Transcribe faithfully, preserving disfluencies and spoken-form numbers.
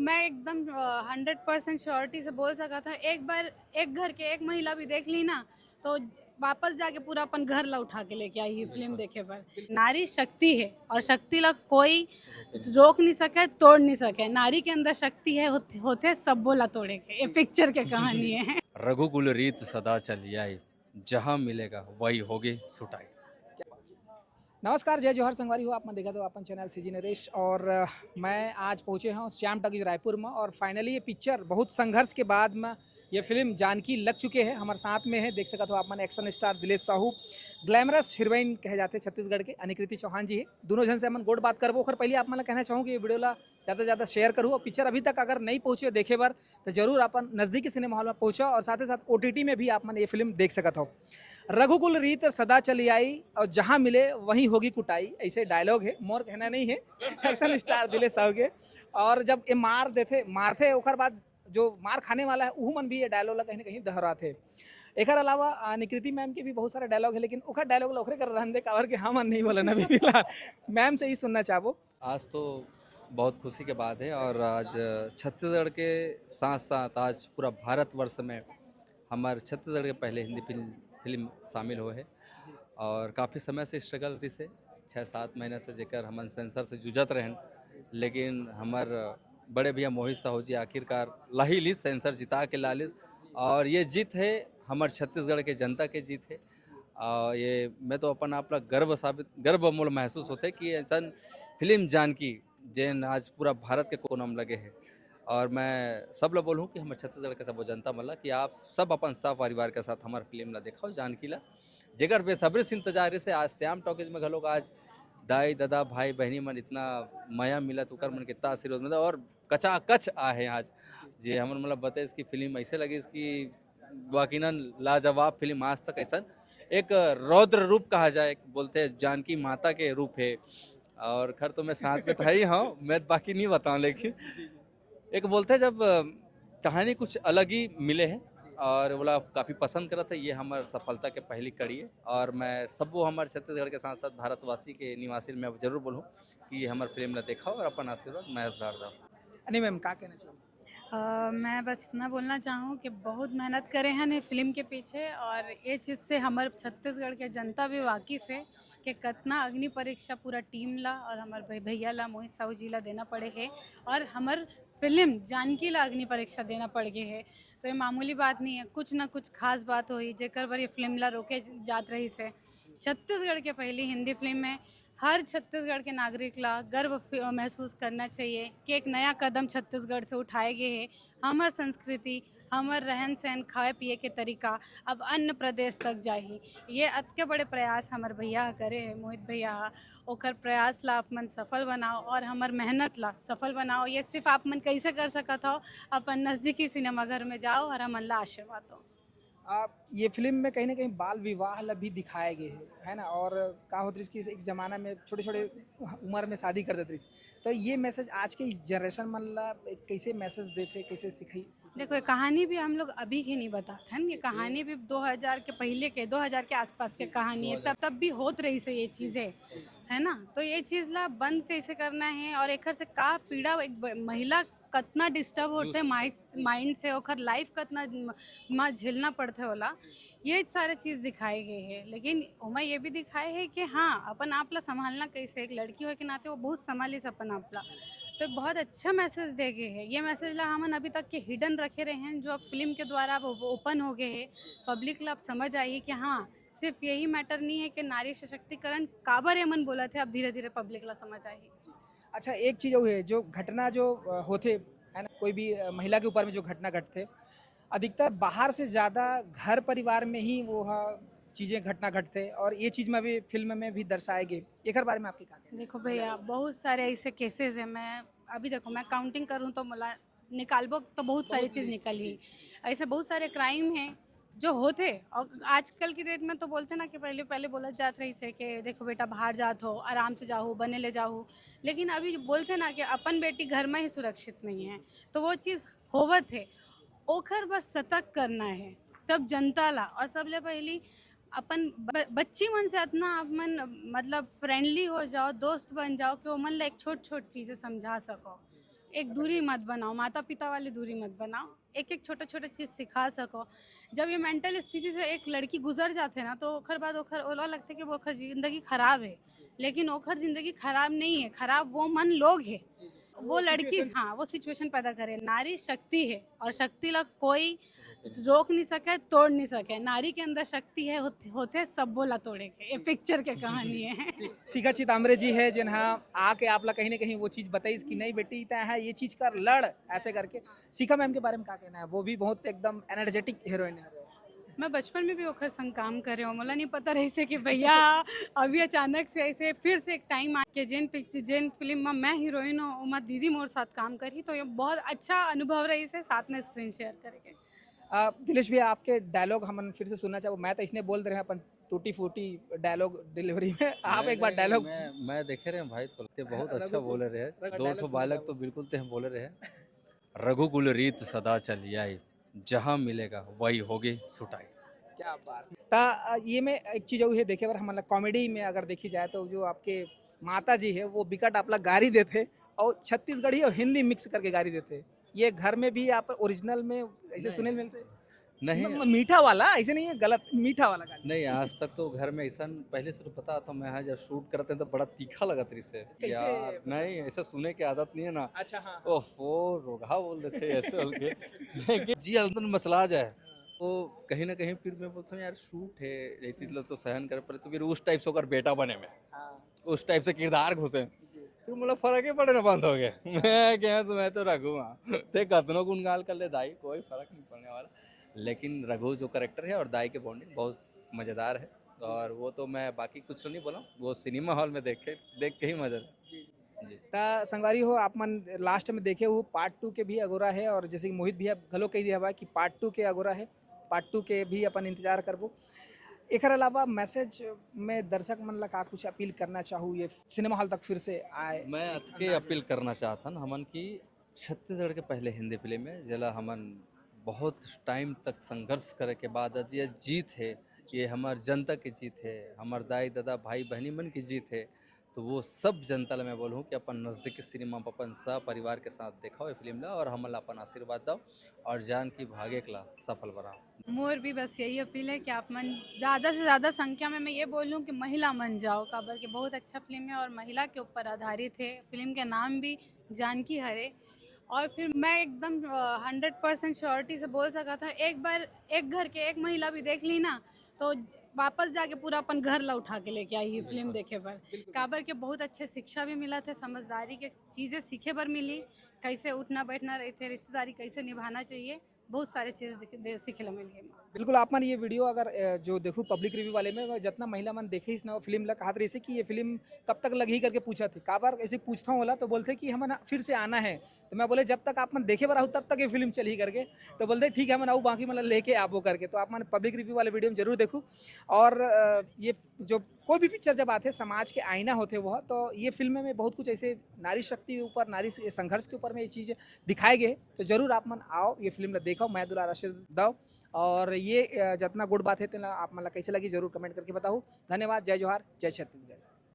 मैं एकदम hundred percent surety से बोल सकत हूँ, एक बार एक घर के एक महिला भी देख ली ना, तो वापस जाके पूरा अपन घर ला उठा के लेके आई ये फिल्म देखे बर। नारी शक्ति है और शक्ति ला कोई रोक नहीं सके, तोड़ नहीं सके। नारी के अंदर शक्ति है, होते, होते सब बोला तोड़े के। ये पिक्चर के कहानी है। रघुकुल रीत सदा चली आई, जहाँ मिलेगा वही होगी सुटाई। नमस्कार, जय जोहार संगवारी हो, आप मन देखत हो अपन चैनल सीजी नरेश और अ, मैं आज पहुँचे हूँ श्याम टॉकीज रायपुर में और फाइनली ये पिक्चर बहुत संघर्ष के बाद में ये फिल्म जानकी लग चुके हैं। हमारे साथ में है, देख सकत हो आप मन, action star Dilesh Sahu, glamorous heroine कहे जाते हैं छत्तीसगढ़ के अनिकृति चौहान जी है। दोनों जन से हमन गोठ बात करबो। ओकर पहले आप मन ला कहना चाहूँ कि ये वीडियो ला ज़्यादा से ज़्यादा शेयर करू और पिक्चर अभी तक अगर नहीं पहुँचे देखे बर तो जरूर अपन नज़दीकी सिनेमा हॉल में पहुँचो और साथ ही साथ ओटीटी में भी आप मन ये फिल्म देख सकत हो। रघुकुल रीत सदा चली आई और जहाँ मिले वहीं होगी कुटाई, ऐसे डायलॉग है, मोर कहना नहीं है, एक्शन स्टार दिलेश साहू के। और जब ये मार देते, मारते, ओकर बाद जो मार खाने वाला है, उहू मन भी ये डायलॉग ला कहीं ना कहीं दोहराते। एकर अलावा अ, निकृति मैम के भी बहुत सारे डायलॉग है, लेकिन ओकर डायलॉग ला ओकरे कर रहन दे, काबर के हमन नहीं बोलन अभी फिलहाल। मैम से ही सुनना चाहबो। आज तो बहुत खुशी के बात है और आज छत्तीसगढ़ के साथ साथ आज पूरा भारतवर्ष में हमारे छत्तीसगढ़ के पहले हिंदी फिल्म फिल्म शामिल हुए है और काफ़ी समय से स्ट्रगल रहिस है। छः सात महीना से जेकर हमन सेंसर से जूझत रहेन, लेकिन हमर बड़े भैया मोहित साहू जी आखिरकार लाही लिस, सेंसर जिता के लालिस। और ये जीत है हमर छत्तीसगढ़ के जनता के जीत है। और ये मैं तो अपन आप ला गर्व साबित गर्व मोल महसूस होते कि ऐसन फिल्म जानकी जेन आज पूरा भारत के कोना में लगे है। और मैं सब ला बोलूँ कि हमर छत्तीसगढ़ के सबो जनता मन ला कि आप सब अपन सपरिवार के साथ हमर फिल्म ला देखाओ जानकी ला, जेकर बेसब्री से इंतजार रहिस है। आज श्याम टॉकीज में घलोक आज दाई ददा भाई बहनी मन इतना मया मिलत, ओकर मन के इतना आशीर्वाद मिलत और कचाकच आहे आज। जे हमन मतलब बताइस कि फिल्म ऐसे लगिस कि वाकिनन लाजवाब फिल्म, आज तक ऐसा एक रौद्र रूप कहा जाए, बोलते हैं जानकी माता के रूप है। और खैर तो मैं साथ में था ही हाँ, मैं बाकी नहीं बताऊँ, लेकिन एक बोलते हैं जब अ, कहानी कुछ अलग ही मिले है और वो लोग काफ़ी पसंद करत है। ये हमार सफलता के पहली कड़ी है और मैं सबो हमारे छत्तीसगढ़ के साथ साथ भारतवासी के निवासी में जरूर बोलूँ कि ये हमार फिल्म ला देखा और अपन आशीर्वाद मैं उधार दो। नहीं मैम, का कहना चाहूँ? अ, मैं बस इतना बोलना चाहूँ कि बहुत मेहनत करे हैं ये फिल्म के पीछे, और ये चीज़ से हमर छत्तीसगढ़ के जनता भी वाकिफ है कि कितना अग्नि परीक्षा पूरा टीम ला और हमर भै- भैया ला, मोहित साहू जी ला देना पड़े है, और हमर फिल्म जानकी ला अग्नि परीक्षा देना पड़ गए है। तो ये मामूली बात नहीं है, कुछ ना कुछ खास बात होई जेकर बर ये फिल्म ला रोके जात रहिस है। छत्तीसगढ़ के पहली हिंदी फिल्म है। हर छत्तीसगढ़ के नागरिक ला गर्व फी- महसूस करना चाहिए कि एक नया कदम छत्तीसगढ़ से उठाए गए है। हमर संस्कृति, हमर रहन सहन, खाए पिए के तरीका अब अन्य प्रदेश तक जाही। ये अतके बड़े प्रयास हमर भैया ह करे है, मोहित भैया ह। ओकर प्रयास ला आप मन सफल बनाओ और हमर मेहनत ला सफल बनाओ। ये सिर्फ आप मन कैसे कर सकत हो? अपन नजदीकी सिनेमाघर में जाओ और हमन ला आशीर्वाद दो। आ, ये फिल्म में कहीं ना कहीं बाल विवाह ला भी दिखाया गया है, है ना? और का होत रहिस कि एक जमाना में छोटे छोटे उम्र में शादी कर देत रहिस, तो ये मैसेज आज के जनरेशन मन ला एक कैसे मैसेज देथे, कैसे सिखाई? देखो, ये कहानी भी हम लोग अभी की नहीं बताते हैं, ये कहानी भी दो हज़ार के पहले के, दो हज़ार के आसपास के कहानी है। तब तब भी होत रहिस है ये चीज़ें, है ना? तो ये चीज़ ला बंद कैसे करना है और एकर से का पीड़ा एक ब- महिला कतना डिस्टर्ब होते माइंड माइंड से, ओकर लाइफ कतना म- म झेलना पड़ते होला, ये सारे चीज़ दिखाए गए है। लेकिन ओमा ये भी दिखाए है कि हाँ, अपन आप ला संभालना कैसे, एक लड़की होए के नाते वो बहुत संभालिस अपन आप ला। तो बहुत अच्छा मैसेज दे गए है। ये मैसेज ला हमन अभी तक के हिडन रखे रहे हैं, जो अब फिल्म के द्वारा अब ओपन हो गए है, पब्लिक ला अब समझ आई है कि हाँ, सिर्फ यही मैटर नहीं है कि नारी सशक्तिकरण काबर एमन बोलत है, अब धीरे धीरे पब्लिक ला समझ आई। अच्छा, एक चीज़ और है, जो घटना जो अ, होथे, है ना, कोई भी अ, महिला के ऊपर में जो घटना घटथे, अधिकतर बाहर से ज़्यादा घर परिवार में ही वो ह चीज़ें, घटना घटथे और ये चीज़ में भी फिल्म में भी दर्शाए गए। एकर बारे में आपके का कहना? देखो भैया, बहुत सारे ऐसे केसेस हैं। मैं अभी, देखो, मैं काउंटिंग करूँ तो मला निकालबो तो बहुत सारी चीज़ निकली। ऐसे बहुत सारे क्राइम हैं जो होते, और आजकल की डेट में तो बोलते ना कि पहले पहले बोला जात रहिस है कि देखो बेटा, बाहर जात हो, आराम से जाओ, बने ले जाओ, लेकिन अभी बोलते ना कि अपन बेटी घर में ही सुरक्षित नहीं है, तो वो चीज़ होवत है। ओखर बर सतर्क करना है सब जनता ला, और सबले पहली अपन ब- बच्ची मन से अतना आप मन, मतलब, फ्रेंडली हो जाओ, दोस्त बन जाओ कि ओमन ला एक छोट छोट चीज़ें समझा सको। एक दूरी मत बनाओ, माता पिता वाली दूरी मत बनाओ। एक एक छोटे छोटे चीज सिखा सको। जब ये मेंटल स्थिति से एक लड़की गुजर जाथे ना, तो ओकर बाद ओकर ओला लगथे कि वो ओकर जिंदगी खराब है, लेकिन ओकर जिंदगी खराब नहीं है। खराब वो मन लोग है, वो लड़की। हाँ, वो सिचुएशन पैदा करे। नारी शक्ति है और शक्ति ला कोई रोक नहीं सके, तोड़ नहीं सके। नारी के अंदर शक्ति है, होते, होते सब वो ला तोड़े के। ये पिक्चर के कहानी है। शिखा चिताम्बरे जी है, जिन हा आके आप ला कहीं ना कहीं वो चीज बताइस कि नहीं बेटी, तय है ये चीज कर, लड़, ऐसे करके। शिखा मैम के बारे में क्या कहना है? वो भी बहुत एकदम एनर्जेटिक हीरोइन है। मैं बचपन में भी ओकर संग काम करे हूँ, मोला नहीं पता रहिसे कि भैया अभी अचानक से ऐसे फिर से एक टाइम आ के जेन पिक्चर, जेन फिल्म में मैं हीरोइन हूँ, ओमा दीदी मोर साथ काम करी, तो ये बहुत अच्छा अनुभव रहिसे साथ में स्क्रीन शेयर करके। आ, दिलेश भैया, आपके डायलॉग हमन फिर से सुनना चाहबो। मैं तो इसने बोल दे रहे हैं अपन टूटी फूटी डायलॉग डिलीवरी में। आप नहीं, एक बार नहीं, डायलॉग मैं मैं देखे रहे हैं भाई, तो ते बहुत रघु अच्छा को- बोले रहे हैं। रघु दो dialogue ठो सुना बालक दो। तो बिल्कुल ते हम बोले रहे हैं। रघुकुल रीत सदा चली आई, जहाँ मिलेगा वही होगी सुटाई। क्या बात। ता अ, ये में एक चीज और है, देखे बर हमन ला कॉमेडी में अगर देखी जाए तो जो आपके माता जी है वो बिकट आप ला गारी देथे और छत्तीसगढ़ी और हिंदी मिक्स करके गारी देथे। ये घर में भी आप ओरिजिनल में ऐसे नहीं। सुने मिलते? नहीं। म- मीठा वाला, ऐसे नहीं है गलत, मीठा वाला गारी। नहीं, आज तक तो घर में ऐसा पहले से तो पता था। मैं यहाँ जब शूट करते हैं तो बड़ा तीखा लगत रही से कैसे? यार। नहीं, ऐसा सुने की आदत नहीं है ना। अच्छा, हाँ। ओफो, रोगहा बोल देते हैं ऐसे बोल के। लेकिन जी अंदर मचला जाए, तो कहीं ना कहीं फिर मैं बोलता हूँ यार, शूट है, ये चीज ला तो सहन करे पड़े। तो फिर उस टाइप से ओकर बेटा बने में, हाँ। उस टाइप से किरदार घुसे, जी। फिर मोला फर्क ही पड़े ना बंद हो गया। मैं क्या, तो मैं तो रघु हाँ, ते कतनो गुनगाल कर ले दाई, कोई फर्क नहीं पड़ने वाला। लेकिन रघु जो करेक्टर है और दाई के बॉन्डिंग बहुत मजेदार है, और वो तो मैं बाकी कुछ तो नहीं बोला, वो सिनेमा हॉल में देख के देख के ही मजा। जी। जी। ता संगवारी हो, आप मन लास्ट में देखे हो पार्ट टू के भी अगोरा है, और जैसे कि मोहित भैया घलो कह दिया बा कि पार्ट टू के अगोरा है, पार्ट टू के भी अपन इंतजार करबो। एकर अलावा मैसेज में दर्शक मन ला का कुछ अपील करना चाहू, ये सिनेमा हॉल तक फिर से आए? मैं अतके अपील करना चाहतन हमन कि छत्तीसगढ़ के पहले हिंदी फिल्म है, जेला हमन बहुत टाइम तक संघर्ष करे के बाद आज ये जीत है, ये हमार जनता की जीत है, हमार दाई दादा भाई बहनी मन की जीत है। तो वो सब जनता ला मैं बोलूँ कि अपन नज़दीकी सिनेमा पर अपन सह परिवार के साथ देखाओ ये फिल्म ला, और हमन ला अपन आशीर्वाद दो और जानकी भाग्य ला सफल बनाओ। मोर भी बस यही अपील है कि आप मन ज़्यादा से ज़्यादा संख्या में, मैं ये बोलूँ कि महिला मन जाओ, काबर कि बहुत अच्छा फिल्म है और महिला के ऊपर आधारित है। फिल्म के नाम भी जानकी हरे। और फिर मैं एकदम हंड्रेड परसेंट श्योरिटी से बोल सका था, एक बार एक घर के एक महिला भी देख ली ना, तो वापस जाके पूरा अपन घर ला उठा के लेके आई ही फिल्म देखे बर। काबर के बहुत अच्छे शिक्षा भी मिला थे, समझदारी के चीज़ें सीखे बर मिली, कैसे उठना बैठना रहते, रिश्तेदारी कैसे निभाना चाहिए, बहुत सारे चीज़ देख- दे- सीखे ला मिली है। बिल्कुल, आप मन ये वीडियो अगर अ, जो देखू पब्लिक रिव्यू वाले में, जितना महिला मन देखे इस नवा फिल्म ला, कहत रही से कि ये फिल्म कब तक लगही करके पूछा थे। काबर ऐसे पूछता हूँ बोला तो बोलते कि हमन फिर से आना है। तो मैं बोले जब तक आप मन देखे बर आहू तब तक ये फिल्म चलही करके। तो बोलते ठीक है, हमन आऊ बाकी मतलब लेके आबो करके। तो आप मन पब्लिक रिव्यू वाले वीडियो में जरूर देखू। और अ, ये जो कोई भी पिक्चर जब आते समाज के आईना होते वो, तो ये फिल्म में बहुत कुछ ऐसे नारी शक्ति के ऊपर, नारी से- संघर्ष के ऊपर में ये चीज़ दिखाए गए। तो जरूर आप मन आओ, ये फिल्म ला देखो, मैं दुलार आशीष दव। और ये अ, जितना गुड बात है तेला आप मन ला कैसे लगी जरूर कमेंट करके बताओ। धन्यवाद, जय जोहार, जय छत्तीसगढ़।